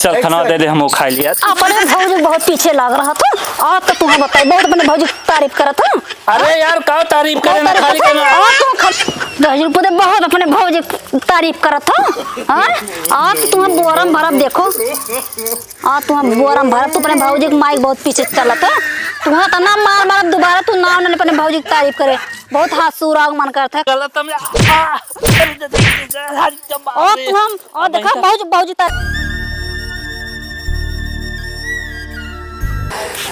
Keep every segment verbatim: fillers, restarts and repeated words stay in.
चल, खाना दे दे, हम वो खाई लिया। अपने भौजी बहुत पीछे लाग रहा था। आज तो तुम्हें बताई, बहुत अपने भौजी की तारीफ करत था। अरे यार, का तारीफ करे ना, खाली करना। आज तो खा-, दहिजन पुते बहुत अपने भौजी की तारीफ करत था। हाँ? आज तो तुम्हें बोरम भरब देखो। आज तुम्हें बोरम भरब, तू अपने भौजी के माई बहुत पीछे चलत है। तुम्हें तो ना मार मारब दोबारा, तू नाम ना अपने भौजी की तारीफ करे। बहुत हाथ सुराग मन करत है। गलत हम, आ, अरे, अरे, अरे, अरे, अरे, अरे, ओ, अरे, तू हम, ओ, देखा, भौजी, भौजी तार-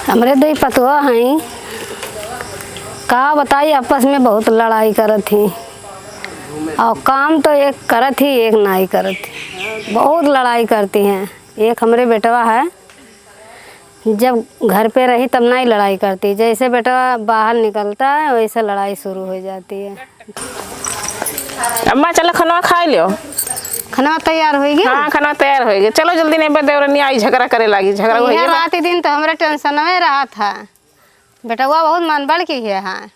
हमरे दुई पतोह हैं, का बताई, आपस में बहुत लड़ाई करत ही। और काम तो एक करत ही, एक नाई करत ही। बहुत लड़ाई करती हैं। एक हमरे बेटवा है, जब घर पे रही तब नाई लड़ाई करती, जैसे बेटवा बाहर निकलता है वैसे लड़ाई शुरू हो जाती है। अम्मा, चलो, खनवा खाई लियो। खनवा तैयार होइगी? हाँ, खनवा तैयार होइगी। चलो जल्दी, नहीं बे देवरनिया आई, झगड़ा करे लागी, झगड़ा इहे होइगी। रात दिन तो हमरा टेंशन में रहा था। बेटवा बहुत मन बढ़ के है, हाँ।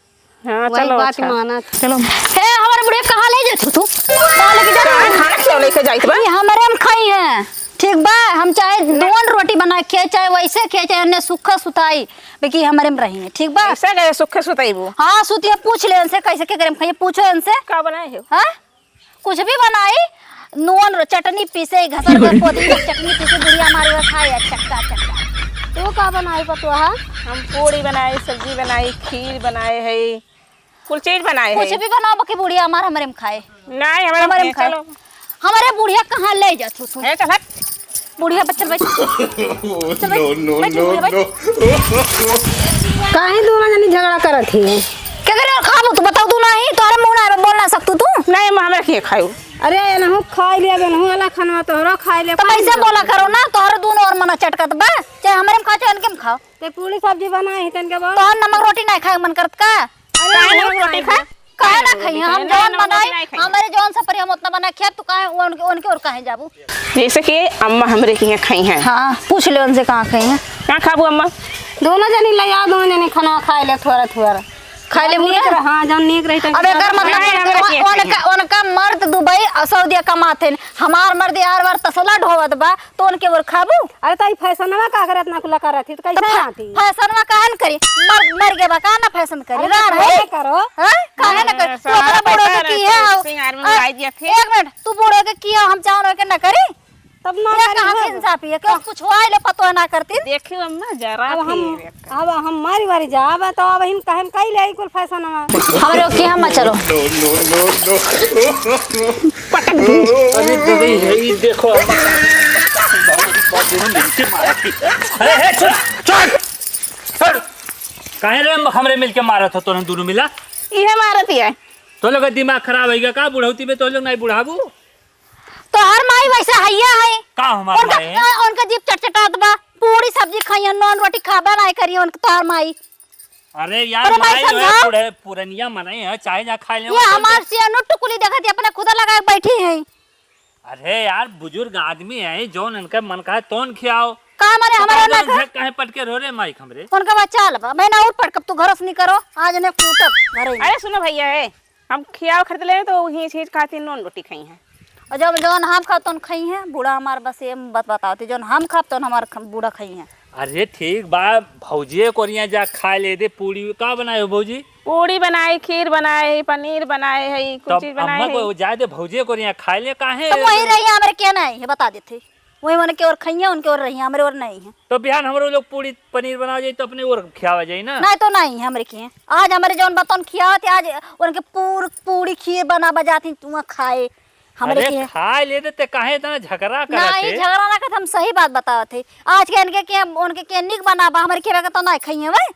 हाँ, वही चलो, बात अच्छा। मानत। चलो। हे, हमारे बुढ़िया कहाँ ले जात हो तू? कहाँ लेके जात हो? कहाँ खाना क्यों लेके जाइत बा? ये हमारे हम खाई हैं, ठीक बा? हम चाहे दोन रोटी बना के, चाहे वैसे के, चाहे अन्य सुखा सुताई, लेकिन हमारे में रही हैं, ठीक बा? ऐसे गए सुखे सुताई वो? हाँ, सुतिया पूछ ले इनसे, कैसे के करे हम खाइए, पूछो इनसे। का बनाए हो? हाँ? कुछ भी बनाई, नून रो चटनी पीसे, घसर के पोदी के चटनी पीसे, बुढ़िया हमारे वो खाए, चक्का, चक्का। तू का बनाई पतोहा? हम पूड़ी बनाई, सब्जी बनाई, खीर बनाए है, कुल चीज बनाए कुछ है। भी बनाओ, बाकी बुढ़िया हमार हमरे में खाए। नहीं, हमारे हमारे में में खाए। चलो। हमारे बुढ़िया कहाँ ले जात हो तू? ए, चल हट। बुढ़िया पर चल बैठ। चल बैठ, no, no, बैठ, no, बुढ़िया बैठ। No। काहे दोनों जनी झगड़ा करत ही? के करे और खाबू तू, बताओ तू नहीं, तोहरे मुंह ना बोल ना सकतू तू। नहीं, अम्मा, हमरा के खायो। अरे, एनहू खाई लिया, एनहू वाला खानवा तोहरो खाई लिया। तो कैसे बोला करो ना, तोहरे दोनों और मना चटकत बा, चाहे हमरे में खाओ, चाहे उनके में खाओ। ते पूरी सब्जी बनाई है, तनके बोल। तोहर नमक रोटी नहीं खाए मन करत का? अरे, काहे नमक रोटी खाए? काहे ना खाई? हम जौन बनाई, हमरे जौन सपरी हम उतना बना के, तू काहे उनके, उनके और काहे जाबू? जैसे कि अम्मा हमरे के यहाँ खाई हैं। हाँ, पूछ ले उनसे कहाँ खाई हैं। कहाँ खाबू अम्मा? दोनों जनी ले आओ, दोनों जनी खाना खाए ले थोड़ा थोड़ा। खाए ले जौन नीक रहा, हाँ, जौन नीक रही, तनके अब एकर मतलब नहीं, हमरे के यहाँ उनका, खाई हैं। उनका मर्द दुबई और सऊदिया कमात हैं, हमार मर्द यार बार तसला ढोवत बा, तो उनके ओर खाबू? अरे, तो ई फैशनवा का करे इतना कुला करत ही, तो कैसे तो फै-, आती? फैशनवा काहे न करी? मर, मर गए बा, का ना फैशन करी? अरे, राड़ तो है? काहे करो? हैं? काहे ना करी? हाँ, तू अपने सारा बूढ़ो पैसा के की है, रहता है, हो? सिंगार में आ, लाई दिया थे। एक मिनट, तू बूढ़ो के की है, हम चाहन के ना करी? तब ना ये करी कहाँ हो। के इंसाफी है? क्यों कुछ हुआ है, ले पतो ना करती? देखियो अम्मा, जरा अब हम, थी। अब हम मारी वारी जाब, तो अब हम कहन कई ले कुल फैशनवा। हमरे ओके हम चलो। पटक दी। अरे दीदी, ये देखो। अरे, हे, छोड़, छोड़, छोड़। काहे रे, हमरे मिलके मारत हो तोहन दुनू मिला? इहे मारत है। तो लोग दिमाग खराब होइ गया का? बुढ़ौती में तो लोग नहीं बुढ़ाबू। तोहर माई वैसे हइया है। का हमार उनका, माई है? उनका जीभ चटचटात बा। पूरी सब्जी खाइया, नॉन रोटी खाबा नहीं करी उनका तोहर माई। अरे यार, अरे भाई माई जो है, समझा। पुरे-, पुरनिया मनई है, चाहे जा खाए ले, ये वो हमार खाए। सियानो टुकुली देखत ही, अपने खुदा लगा के बैठी है। अरे यार, बुजुर्ग आदमी है, जौन इनका मन का है, तौन खियाओ। का हमारे, तो हमारे का ना जौन खा-, झक काहे पटके रहो रे माइक हमरे? उनका बच्चा आल बा, मैं ना और पटकब, तू घर से निकरो, आज ने कूटब घरे में। अरे सुनो भैया, ए, हम खियाओ खरीद ले तो वही चीज खाती नॉन रोटी खाई हैं। और जब जौन हम खाब तौन खाई हैं, बूढ़ा हमार बस ये बात बताओ थे, जौन हम खाब तौन हमार ख-, बूढ़ा खाई हैं। अरे ठीक बा, भौजिए कोरिया जा खाए ले दे पूड़ी। का बनाए हो भौजी? पूड़ी बनाए, खीर बनाए, पनीर बनाए है, कुछ तब चीज बनाए अम्मा है। को जाए दे, भौजिए कोरिया खाए ले, काहे? तो वही रही, हमरे के नहीं है, बता देते। वही उनके ओर खइया, उनके ओर रहिया, हमरे ओर नहीं है। तो बिहान हमरो लोग पूड़ी पनीर बनावा जाई, तो अपने ओर खियावा जाई ना। नहीं तो नहीं, हमरे के हैं। आज हमरे जौन बतौन खियावत है, आज उनके पूर-, पूड़ी खीर बना बजाती, तू खाए। हमरे अरे के हैं। खाए ले देते, काहे इतना झगड़ा करत नहीं, है? झगड़ा ना करत, हम सही बात बतावत है। आज के इनके के, उनके के निक बना बा, हमरे के तो नहीं खइया भाई।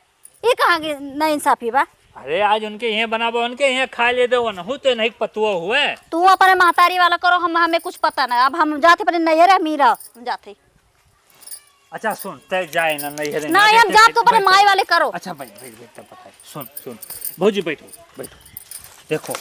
ई कहाँ के नाइंसाफी बा? अरे, आज उनके इहें बनाबो, उनके इहें खाए ले दे, ओनहु तो नहीं पतुआ हुए। तू अपने महतारी वाला करो, हम, हमें कुछ पता ना। अब हम जाते अपने नैहरे, हम ही रहो, हम जाते। अच्छा सुन, तै जाए ना नैहरे, नहीं, हम जाते, जाते, तू अपने बैठ, माई बैठ। वाले करो। अच्छा, बैठ, बैठ, बैठ, तब बताए। सुन, सुन, भौजी, बैठो, बैठो। देखो,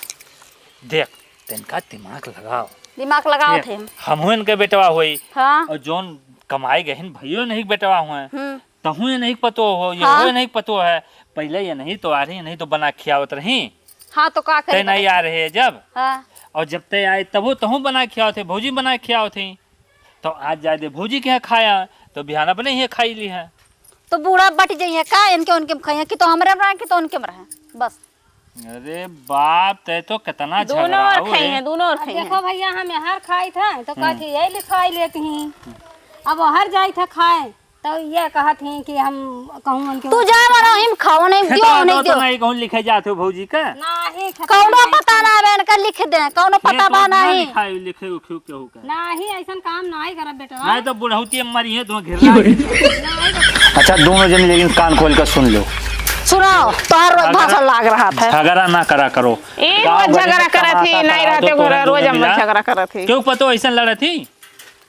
देख, तनका दिमाग लगाओ। दिमाग लगाओ ये थे हम। हमहू इनके बेटवा होई। हाँ। और जौन कमाए गहिन भइयो नहीं बेटवा हुए। हम्म। तहूँ ये नहीं पतो हो, ये हाँ। हो नहीं पतो है। पहले ये नहीं तो आ रही, नहीं तो बना खियावत रही। हाँ, तो का तै करे नहीं बता? आ रहे जब। हाँ। और जब तै आए तबो तहूँ बना खियावत है, भौजी बना खियावत है। तो आज जाए दे भौजी के यहाँ खाया, तो बिहान अपने ही खाई ली है। तो बूढ़ा बट जाइए का, इनके उनके में खाइए कि तो हमरे में रहे कि तो उनके में रहे, बस। अरे बाप, तै तो कितना दोनों ओर झगड़ाऊ खाई है। हैं, दोनों ओर अब खाई देखो हैं। भैया, हम यहाँ खाई था तो हम्म। कहती यही लिखाई लेती ही, अब हर जाई था खाए तो ये कहत ही कि हम कहूँ उनके तू जा मारो, हम खाओ नहीं, दियो खेतवा नहीं तो दियो। नहीं कहूँ लिखे जाते हो भौजी का। नहीं, खेतवा कौनो नहीं। पता ना आवे इनका, लिख दे, कौनो पता खेतवा बा ना नहीं। लिखाई, लिखे उखे केहू का। नाही, ऐसन काम नाही करब बेटवा। नाही तो बुढ़ौती में मरी है, तो घेर लागी। नाही बेटवा। अच्छा, दोनों जन लेकिन कान खोल कर सुन लो। सुनाओ, तोहार रोज झगड़ा, भाषण लाग रहा था। झगड़ा ना करा करो। ए, गाँव रोज भर झगड़ा में करत ही, तमाशा नहीं करा रहते दो, घर, तोहन रोज दोनों हम मिला। झगड़ा करत ही। क्यों पतो ऐसन लड़त ही?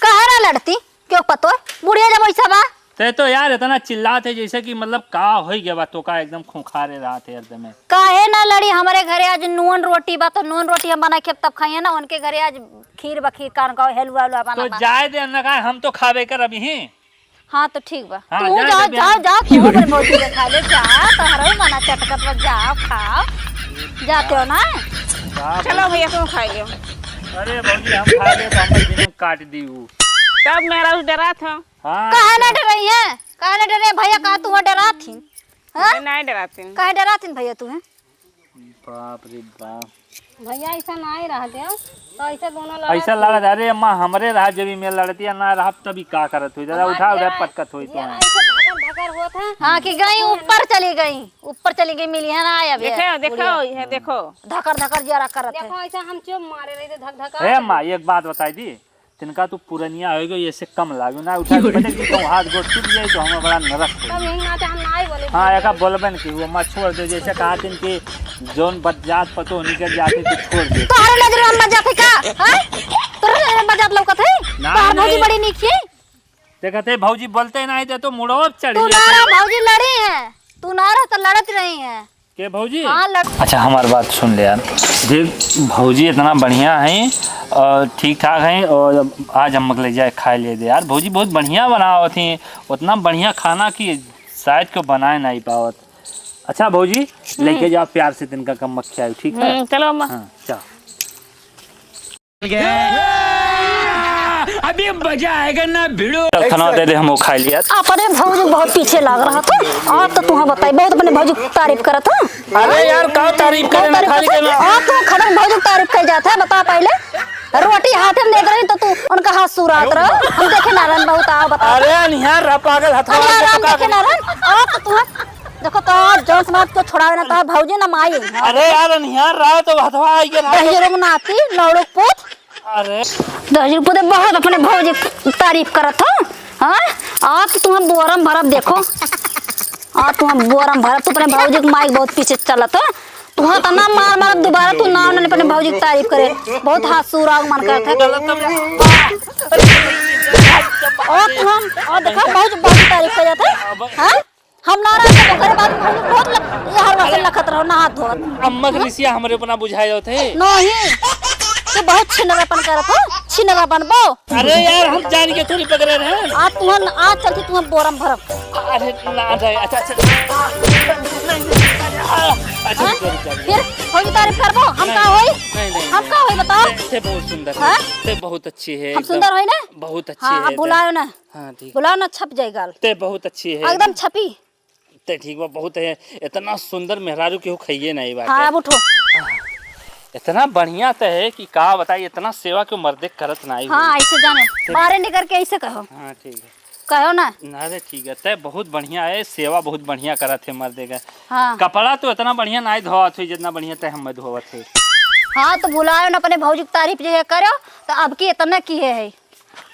काहे ना लड़ती? क्यों पतो? बुढ़िया जब ऐसा बा। ते तो यार इतना चिल्लात है जैसे कि मतलब का होई गया बा, तो का एकदम खूंखारे रहत है हरदम। काहे ना लड़ी? हमरे घरे आज नून रोटी बा, तो नून रोटी हम बना के तब खाइए ना। उनके घरे आज खीर बा, खीर कान का हलवा उलवा बना तो बा। जाए दे ना, का हम तो खाबे कर अभी ही। हाँ, तो ठीक बा। हाँ, तू जाए जाओ, दे जाओ, बहन। जाओ, तू अपने भौजी के खा ले, जा, तोहरा मना चटकत बा, जाओ, खाओ। जाते हो ना? का चलो भौजी? भैया, तुम खा लियो। अरे भौजी, हम खा ले तो हम काट दी ऊ। तब मेरा उस डरा था। हाँ। काहे ना डरई है? काहे ना डरे भैया? का तू डरात ही? हाँ? मैं नहीं डराती हूँ। काहे डरात ही भैया तू है? बाप रे बाप। भैया ऐसा नहीं रहते हो, तो ऐसे दोनों लड़त ऐसा ही। लड़त, अरे अम्मा, हमरे रहा जब में लड़ती है ना रहा तभी का करत हुई, दादा, हमार उठा उठा ये, पटकत हुई ये तो है। ऐसे धकर धकर होत है। हाँ, कि गई ऊपर चली गई, ऊपर चली गई, मिली है ना आए अभी देखो, देखो, बुढ़िया। ये देखो। धकर धकर जरा करत है। देखो, ऐसे हम चुप मारे रही थे, धक धका हे रही। अम्मा, एक बात बताई दी, तिनका तू पुरनिया हो गयो, ऐसे कम लागो ना, उठा के पटक दी तो हाथ गोड़ टूट जाए, तो हमें बड़ा नरक हो। तब यही नाते हम ना ही बोले। हाँ, एका बोलबे न की, वो मत छोड़ दे, जैसे कहा तिन कि जौन बजात पतो निकल जाते तो छोड़ दे। तोहरे नजर में बजात है का? हाँ? तोहरे नजर में बजात लौकत है? ना, तोहर भौजी नहीं। बड़ी नीक है। देखते भौजी बोलते नहीं थे तो मुड़ो चढ़ तू जाते। ना रहा, भौजी लड़ी है, तू ना रहा तो लड़त रही है। के भौजी? हाँ, लड़- अच्छा, हमार बात सुन ले यार। देख, भौजी इतना बढ़िया है और ठीक ठाक है, और आज हम ले जाए खाए ले दे यार। भौजी बहुत बढ़िया बनावत ही, उतना बढ़िया खाना कि शायद कोई बनाए नहीं पावत। अच्छा भौजी, हम्म। लेके जाओ प्यार से, तिनका कम मत खियाओ, ठीक है? हम्म, चलो अम्मा। हाँ, चलो। अभी मजा आएगा ना भिड़ो। चल, खाना दे दे, हम वो खा लिया। अपने भौजी बहुत पीछे लाग रहा था। आप तो तुहाँ बताई, बहुत अपने भौजी की तारीफ करत हो। अरे यार, का तारीफ करे ना, खाली करे। आप तो खबर भौजी की तारीफ कर जाता है, बता पहले। रोटी हाथे में देत रही तो तू उनका हाथ सुरात रहो। हम देखे ना रहन बहुत, आओ बता। अरे अनहियार रह पागल, हथवा अनहियार में राम तो का देखे ना रहन। आप तो तुहाँ देखो तो आज जौन समाज को छोड़ावे ना तो भौजी ना माई है। अरे यार, अनहियार रहा तो हथवा आई के ना। दहिजरो में नाती, लौड़ो के पूत। अरे। दहिजरो के पूत बहुत अपने भौजी की तारीफ करत हो। हाँ? आज तो तुहाँ बोरम भरब देखो। आज तुहाँ बोरम भरब, तू अपने भौजी के माई के बहुत पीछे चलत हो। तुहाँ तना मार मारब, दोबारा तू नाम ना ले अपने भौजी की तारीफ करे। बहुत हाथ सुराग मन करत है। और तुहाँ, और देखा भौजी, भौजी तारीफ कर जाते हैं। हाँ? हम ना रहते तो ओकरे बाद में बहुत लख-, ये हर वक्त लखत रहो, नहात धोवत। अम्मा के रिसिया हमरे ऊपर ना बुझाए जात है। नहीं, तू बहुत छिनरापन करत हो, छिनरा बनबो। अरे यार, हम जान के थोड़ी पकड़े रहे। आज तुहन, आज चलती तुहन बोरम भरम। अरे ना, ना, अच्छा, अच्छा। अच्छा, हाँ? रुक जा, रुक जा, रुक जा। फिर होई तारीफ करबो, हम नहीं, का होई? नहीं, नहीं, हम नहीं। का होई बताओ? ते, ते बहुत सुंदर हाँ? है, ते बहुत अच्छी है, हम एकदम सुंदर होई ना? बहुत अच्छी हाँ, है अब ते। बुलाओ ना। हाँ, ठीक। बुलाओ ना, छप जाए गाल। ते बहुत अच्छी है। एकदम छपी। ते ठीक बा, बहुत है। इतना सुंदर मेहरारू केहू खाइए नहीं बाटे। हाँ, अब उठो। इतना बढ़िया ते है कि का बताई, इतना सेवा के मर्दे करत नहीं हाँ, होई। ऐसे जाने। ते बाहर निकल के ऐसे कहो। हाँ, ठीक है। कहो ना। ना रे, ठीक है। ते बहुत बढ़िया है, सेवा बहुत बढ़िया करत है मर्दे का। हाँ। कपड़ा तो इतना बढ़िया नहीं धोवत हुई, जितना बढ़िया ते हम धोवत है। हाँ, तो बुलाओ ना अपने भौजी की तारीफ जे है करो, तो अब की इतना की है, है।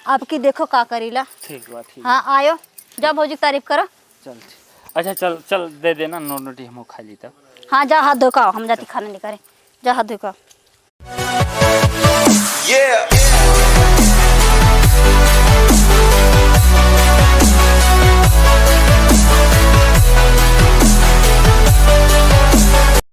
अब की देखो का करीला। ठीक बा, ठीक हाँ, बा। आयो। जा भौजी की तारीफ करो। चल, ठीक। अच्छा, चल, चल, दे देना, नौ रोटी हम खा ली तब। हाँ, जा हाथ धो के आओ, हम जाती खाना लेकर। जा हाथ धो के आओ। Yeah।